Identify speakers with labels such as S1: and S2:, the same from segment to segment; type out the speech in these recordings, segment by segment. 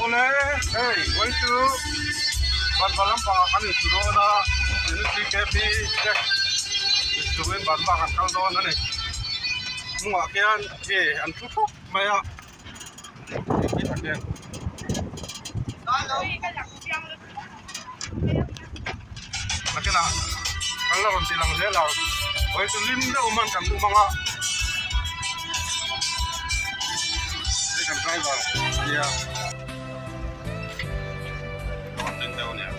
S1: Awle hei vawi chu Banva lampangah kan insu dawn a NCKP te inchungin Banva kan kal dawn a ni hnungah khian hei an thu thup mai a hetah khian. Nakinah kan la rawn ti lang zel ang vawi chu hlim deuh hman kan duh hmang a hei kan driver a nia a deuh a nia.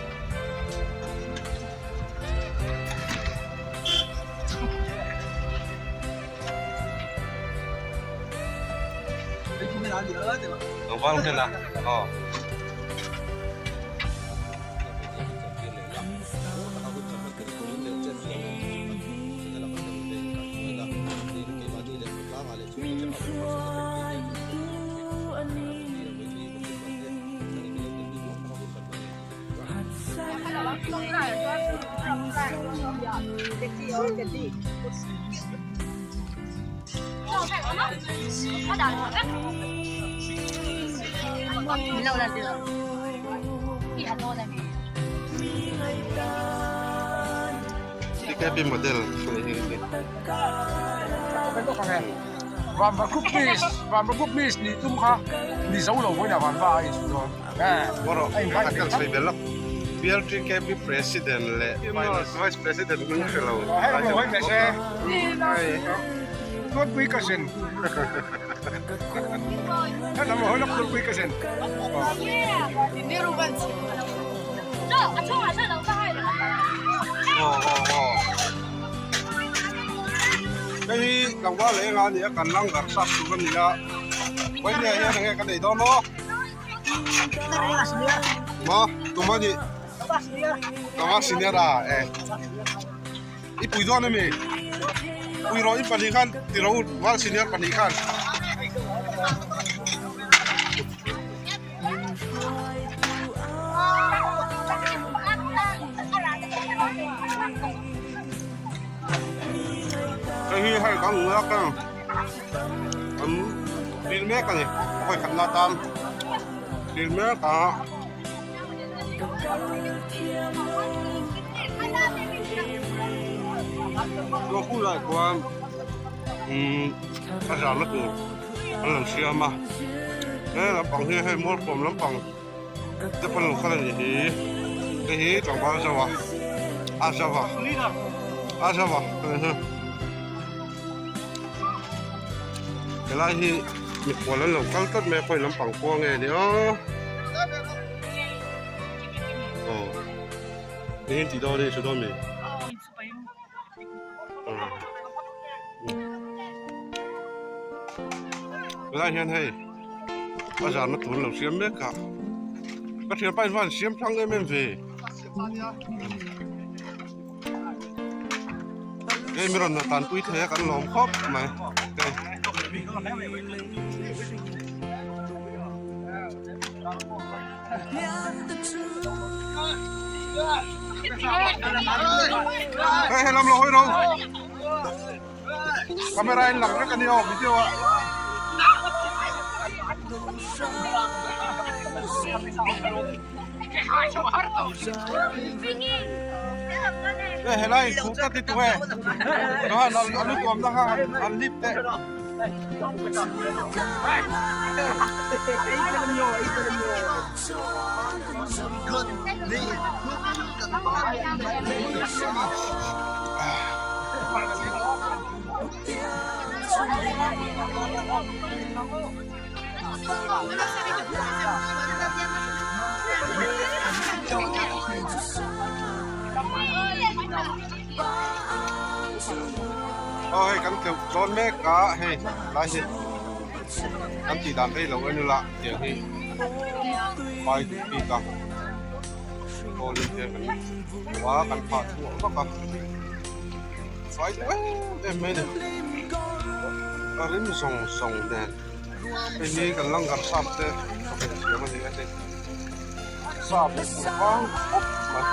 S1: TKP model BLTKP president leh vice president hming hre lo Hei hi tlangval leh enga a ni a kan langar sap tur a ni a vawinia hian enge ka nei dawn aw maw tum a nih tlangval senior a e i pui dawn ami pui rawh i pahnih khan ti rawh u val senior pahnih khan. Hei hi hei kan lak a an dil mek a ni hawi khat na tan dil mek a. Chuan khulaiah khuan umm a zahna tur an lo siam a he lampang hi hei mualkhawm lampang te pawn lo kal a nih hi hei hi tlangval zo a a zo a a zo a helai hi mikhual an lo kal tlat mai a khawi lampang khua nge ni aw aw engin tih dawn a ni sawi dawn mi. Helai hian hei a zahna tur an lo siam mek a ka thianpa in van siam thlang em em ve hei mi rawn tanpui thei a kan lawm khawp mai hei. Hei he lam lo hawi ro camera in lang vek a ni aw video ah. Hei helai in khuh tlat hi tu e chuan a lu tuamna kha han lip teh. Aw hei kan tleuh dawn mek a hei lai hi kan tih dan rei lo en ila tiang hi pai duh bik a. tawlin hian kan hmu a kan phah chhuah vak a fai duh em em mai a ni a rim zawng zawng nen hei hi kan langar sap te chawhmeh siam a ni a hei sap hi a vang khawp mai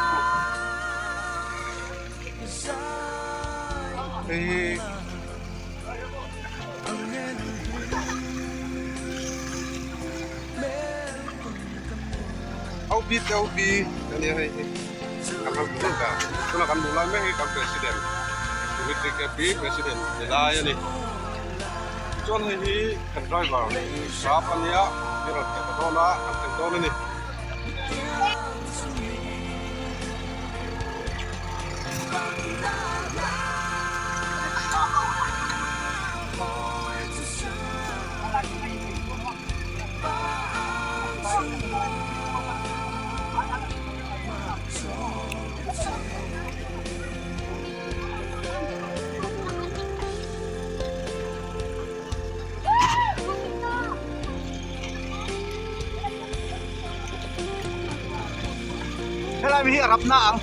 S1: hei hi. Au bi te au bi a nia hei hi kan ram hmun ber tuna kan hmuh lai mek hi kan president Dimitri KP president ni lai a ni chuan hei hi kan driver sap a nia mi rawn tel ta dawn a kan tel dawn a ni.
S2: Helai mi hi a rap na ang.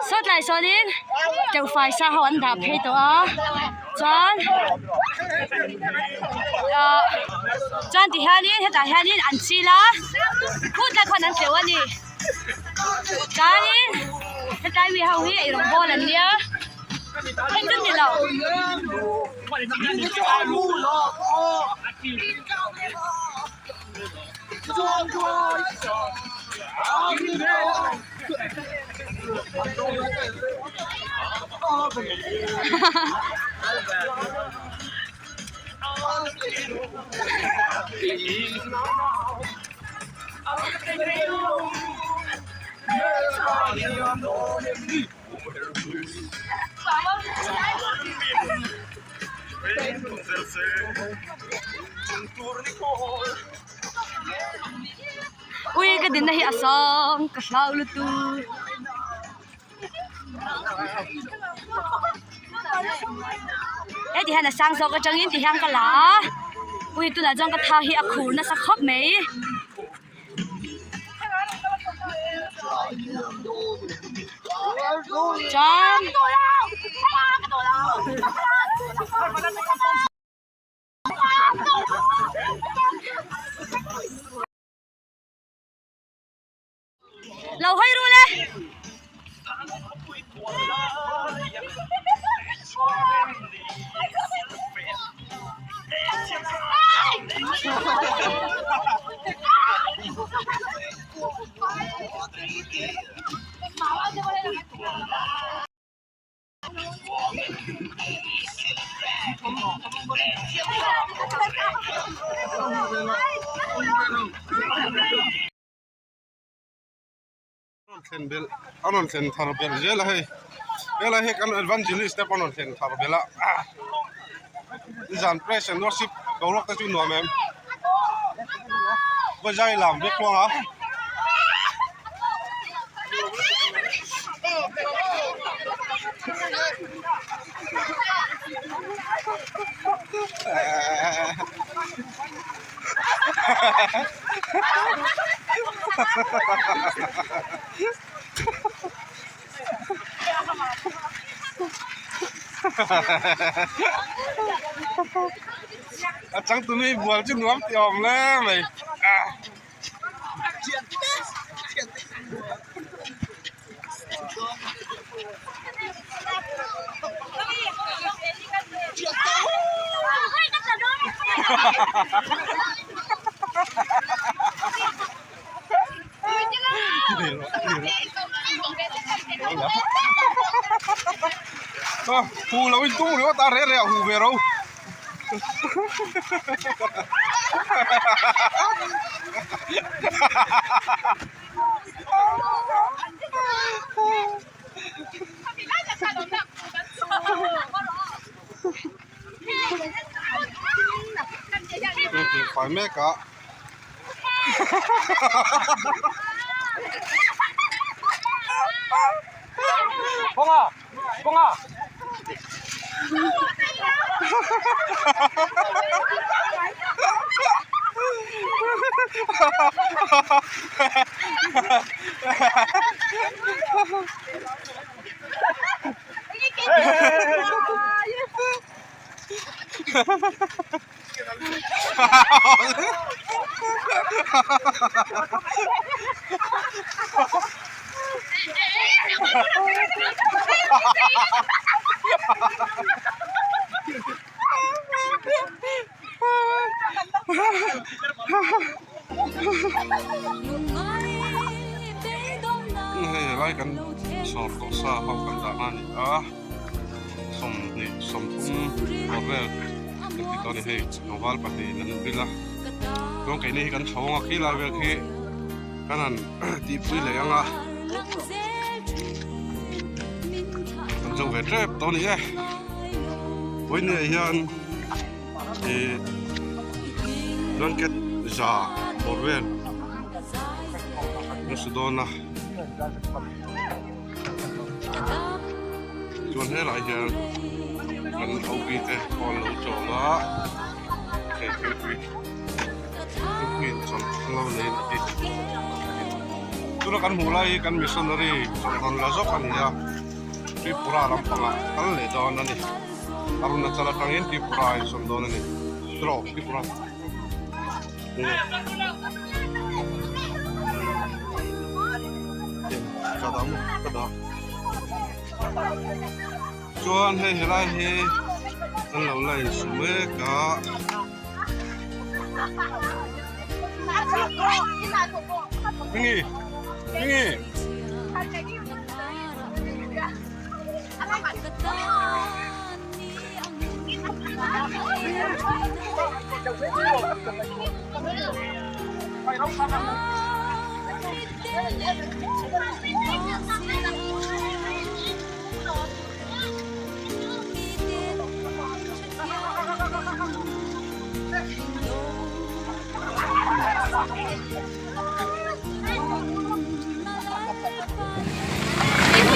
S3: Sawtlai sawnin teuhfai sa ho an dah phei tawh a chuan ahh. Chuan ti hianin hetah hianin an chil a, khut lai khuan an tleuh a ni. Chuanin hetlai mi ho hi eirawng bawl an nia, hei chu ni lo. Ui ka dinna hi a sang ka hlau lutuk. Heti hian a sang zawk atangin ti hian ka la a ui tunah chuan ka tha hi a khur nasa khawp mai. Chuan Lo hawi ru le.
S1: Thlen belh a rawn thlen thar belh zel a hei helai hi kan evangelist te pawh an rawn thlen thar belh a nizan praise and worship boruak te chu nuam em vawizai lam vek tluang a. A changtu mi bual chu nuam tih awm hle mai Hu lo in tum ringawt a reh reh a hu ve ro. Fai mek a. Hei helai kan sawr tawh sa ho kan dah na a ni a sawmhnih sawmthum bawr vel kan ti tawh a ni hei tlangval pahnih an vil a chuan keini hi kan chho ang a khi lai vel khi kan han tihpui leh ang a kan zo ve tep tawh a ni e vawinia hian ih blanket za bawr vel an su dawn a chuan helai hian kan OB te pawh an lo chawl a hei thingpui thingpui in chawlh an lo nei a ni tuna kan hmuh lai hi kan missionary chawlh rawn la zawk a ni a Tripura lampangah kal leh dawn a ni Arunachal atangin Tripura a insawn dawn a ni tiraw Tripura. Ka dah maw ka dah chuan hei helai hi an lo la insu mek a. Ngi ngi.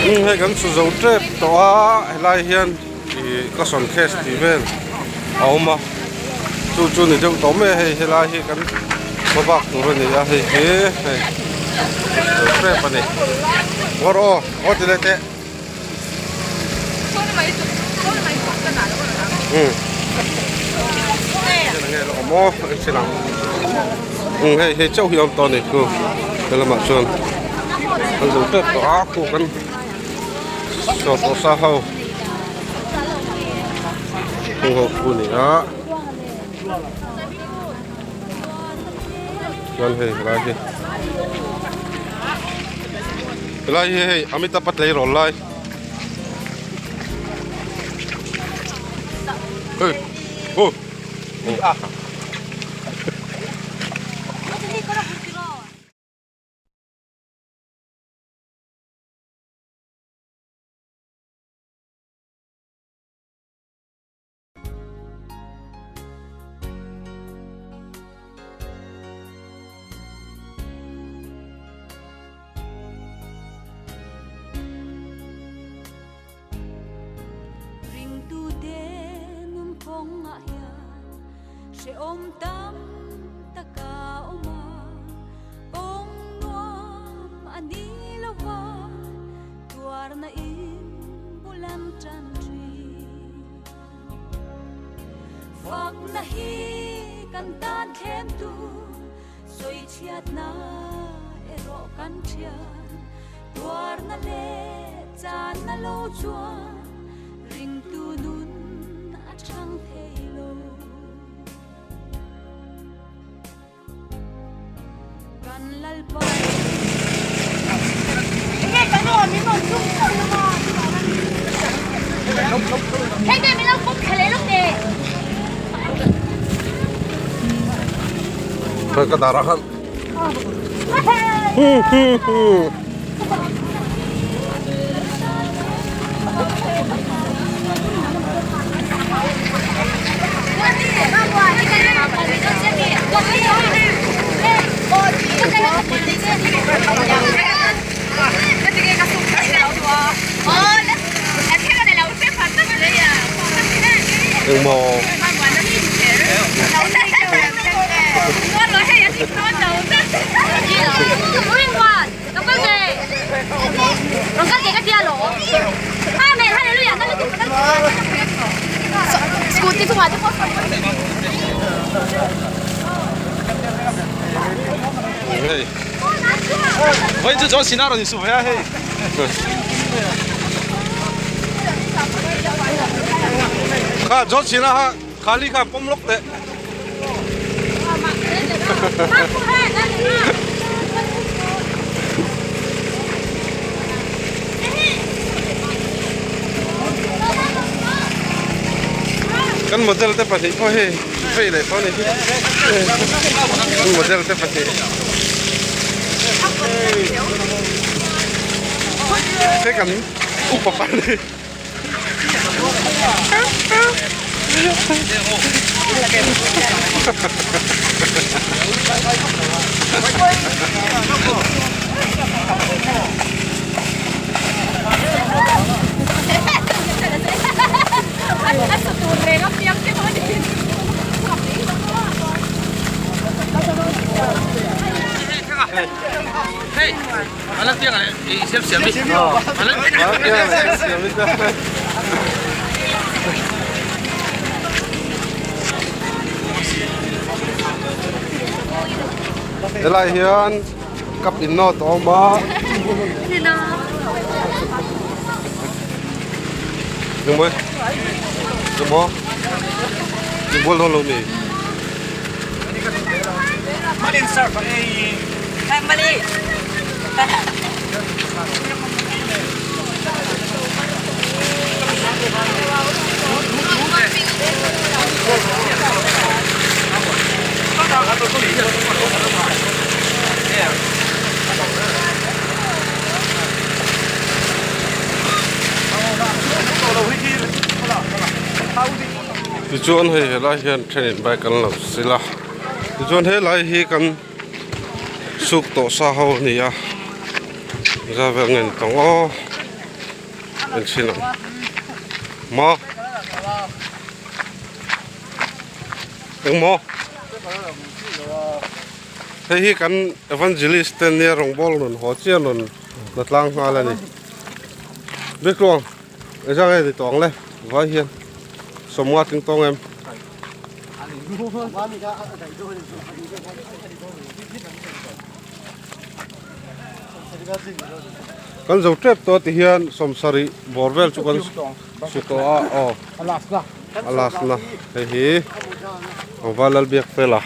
S1: Hei kan su zo tep tawh a helai hian ih ka sawn case tih vel a awm a chu chu ni deuh tawh mai a hei helai hi kan hmabak tur a ni a hei hi hei zo tep a ni ngaw rawh aw ngaw ti leh teh. Hei hei chauh hi a awm tawh a ni khu he lamah chuan an zo tep tawh a khu kan saw tawh sa ho heng ho khu a ni a chuan hei helai hi helai hi hei Amitabh a tleirawl lai hei oh ah. Ka dar ah khan Engmaw Hei. Kha John Cena kha khali kha pawm lawk teh. Kan model te pahnih pawh hei phei leh tawh a ni hi. Kan model te pahnih. Hei kan upa pahnih. Helai hian cup in nawt a awm a. Engmaw engmaw inbual dawn lo mi? Tichuan hei helai hian thenin bike an lo sil a tichuan helai hi kan suk tawh sa ho a ni a za vel nge ni tawng aw enchhin ang maw engmaw hei hi kan evangelist te nia rawngbawl rawn haw chiah rawn la tlang nghal a ni Biaktluang engzah nge ni tawh ang le vai hian sawmnga tling tawng em. Kan zo tep tawh ti hian sawmsarih bawr vel chu kan su tawh a aw a last na hei hi tlangval Lalbiak fela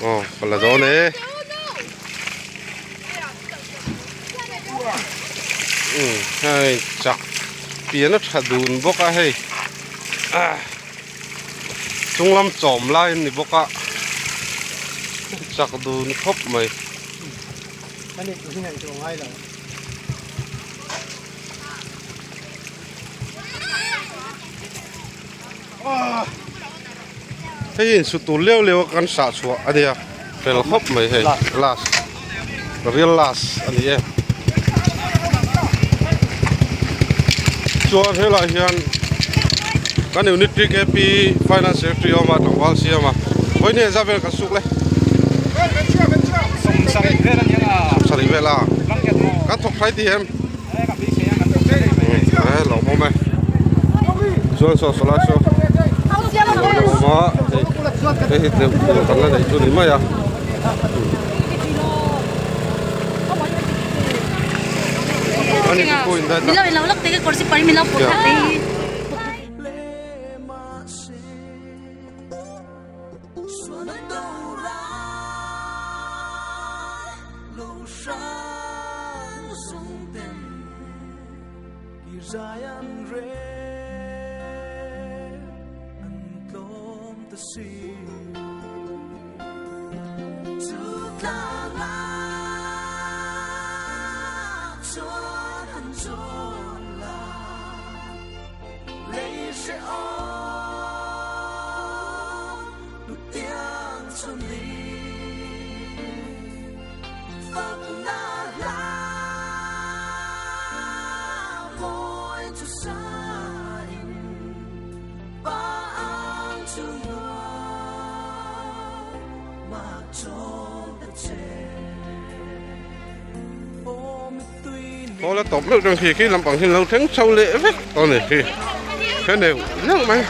S1: aw ka la dawn e hei chak pian a tha dun bawk a hei ah. Chunglam chawm lai an ni bawk a, chak dun khawp mai. Hei in su tur leu leu a kan sah chhuah a nia, fel khawp mai hei last real last a ni e. Chuan helaiah hian kan unit TKP finance secretary a awm a tlangval siam a vawiin hi vel kan suk le sawmsarih vel a kan thawk thlai tih em e lo awm e chuan saw saw lai saw lo awm a hei hei hi tlem tur kan la neih chu ni mai a. Khawl a tawp meuh chuan khi khi lampang hi an lo thleng chho leh vek tawh a ni khi he neuh neuh mai.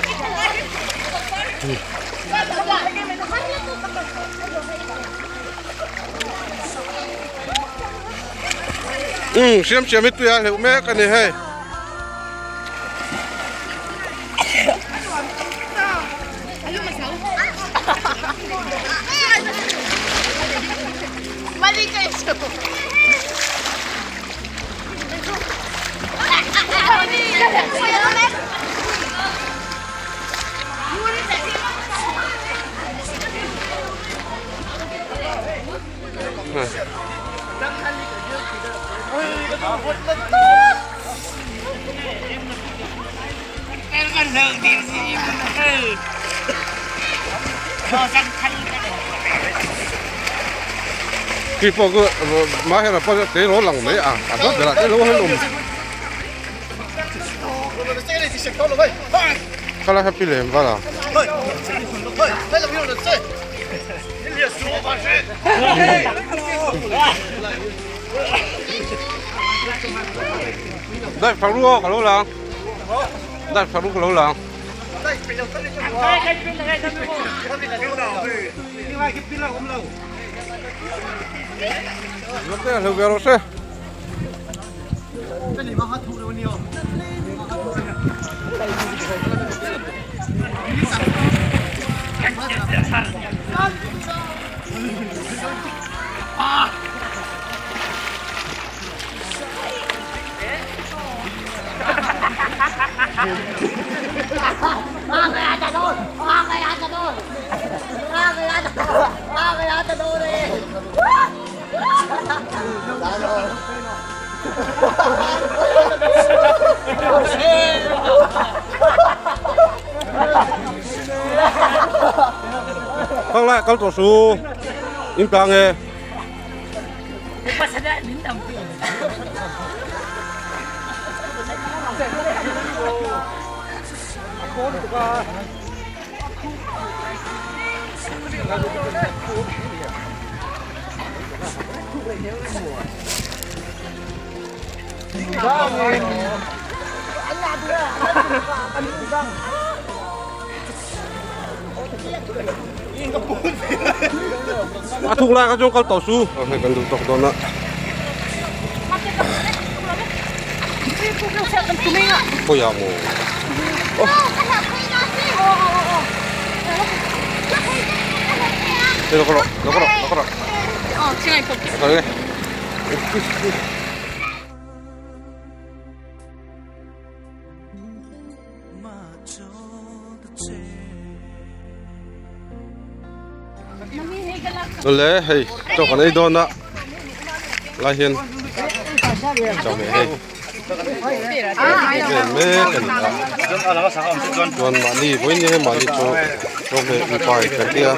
S1: Umm siam siam hi tui a hleuh mek a ni hei. Khi pawh chu mahera pawh te lo lang mai a a dawt berah te lo han awm khala happy lem vala. Dai phang ru aw ka lo lang dai phang ru ka lo lang. Kal lai kal tawh su in tlang e. A thuk lai kha chuan kal tawh su. Hei kan duh tawk dawn a. Khawiah maw? Hei lo ka rawh, lo ka rawh, lo ka rawh. Kal e. Awle hei chaw kan ei dawn a lai hian chawhmeh hei vel mek a ni a chuan mahni vawiin hi hei mahni chaw chawhmeh mipa in kan tia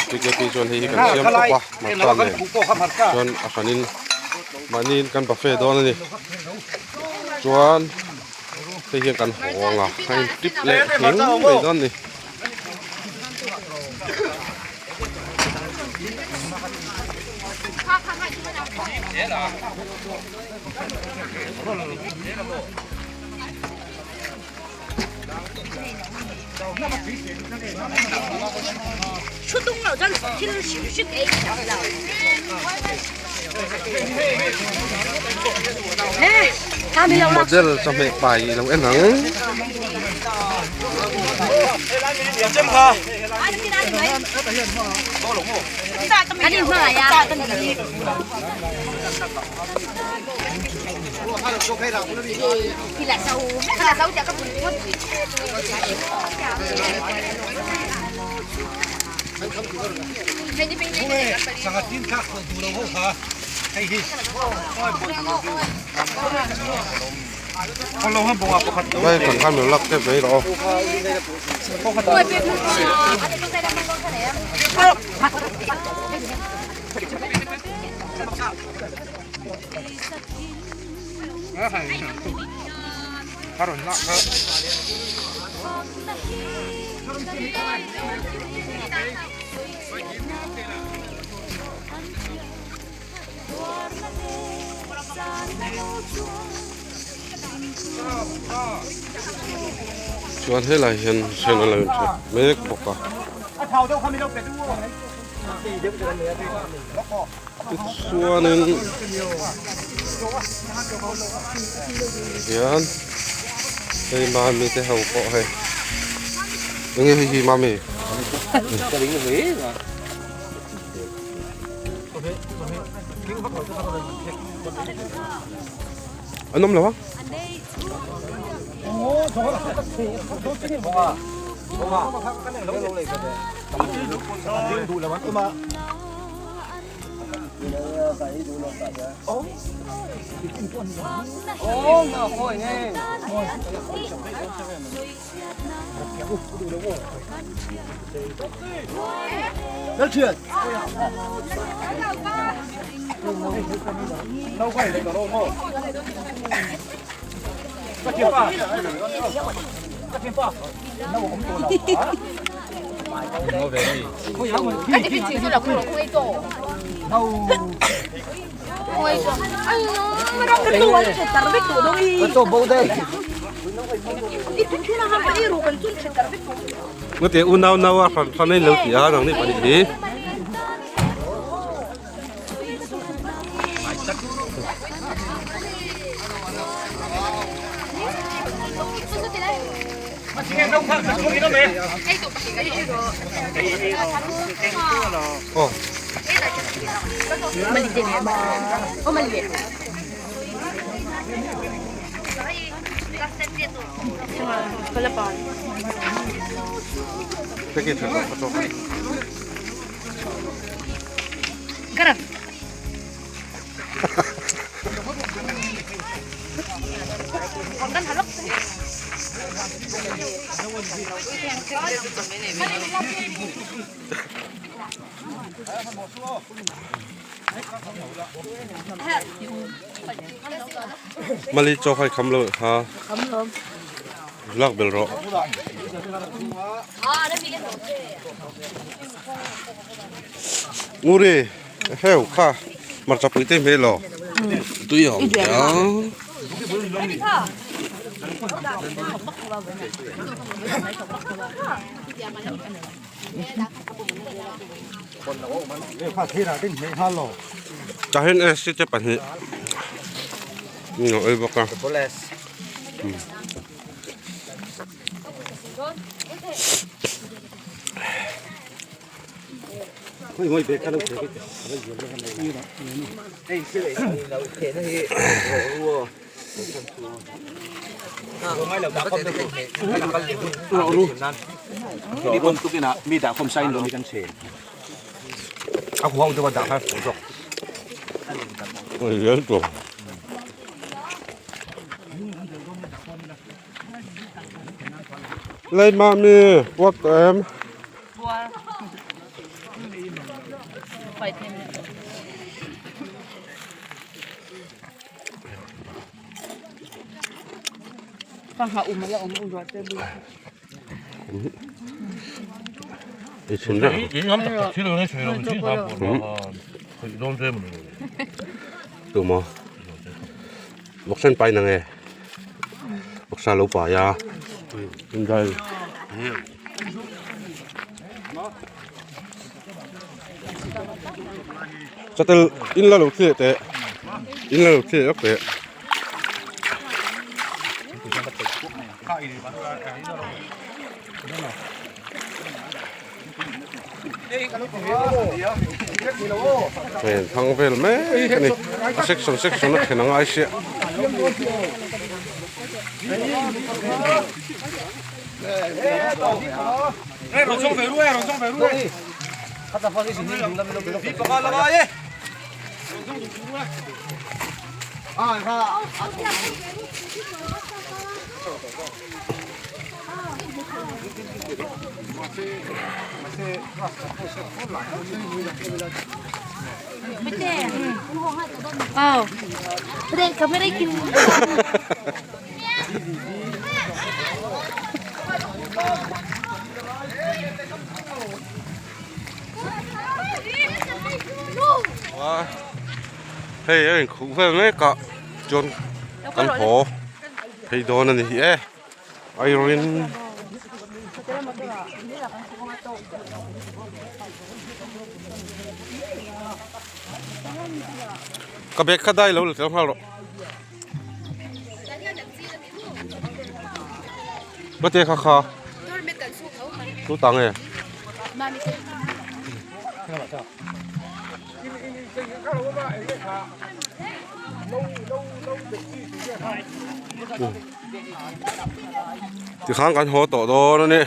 S1: TKP chuan hei hi kan siam tawp a hmarcha nen chuan a hranin mahni in kan buffet dawn a ni chuan hei hian kan haw ang a a in tip leh ngheng mai dawn a ni. Model chawhmeh pai i lo en ang. Đây còn hai miếng lắc cái giấy đó. Chuan helai hian then a lo inchhawp mek bawk a. Tichuanin hian hei mami te ho pawh hei eng nge hei hi mami an awm lo a. Ngate unau nau a hran hran a in lo ti a nang ni pahnih hi. Aw. Mali chaw khai kham lo ha lak bel rawh. Nguri heu kha hmarcha pui te hmel aw tui a awm chiang. Tah hian AC te pahnih a awm bawk a. Lei mami puak tawh em? Tuma vawksen pai nang e vawksa lo pai a inzai chatel in la lo thliah teh in la lo thliah lawk teh. Heng thang vel mek a ni a section section a then a ngai sia. Hei a inkhuh vel mek a chuan kan haw phei dawn a ni hi e Irene ka bag kha dai lo la tel nghal rawh. Mate kha kha tu ta nge tikhan kan haw tawh dawn a ni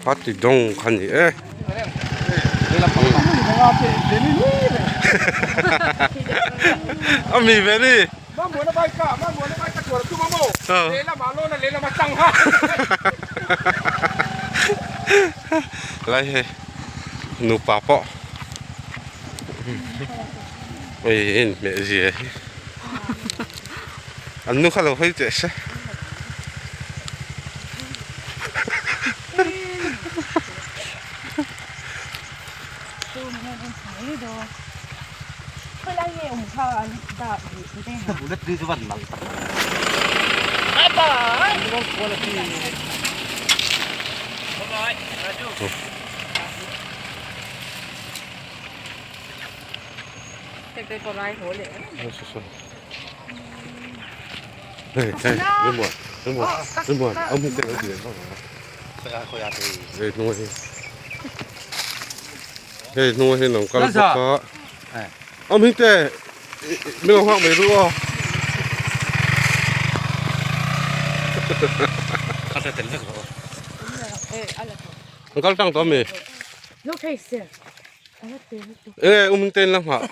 S1: kha ti dawng kha ni e. A mi ve ni. Lai hei nupa pawh ei in hmeh zia hi an nu kha lo hawi teh se. Hei hnungah hian lo kal bawk a awm hi te min lo nghak mai ru aw an kal tang tawh ami enge um hming te in la nghah.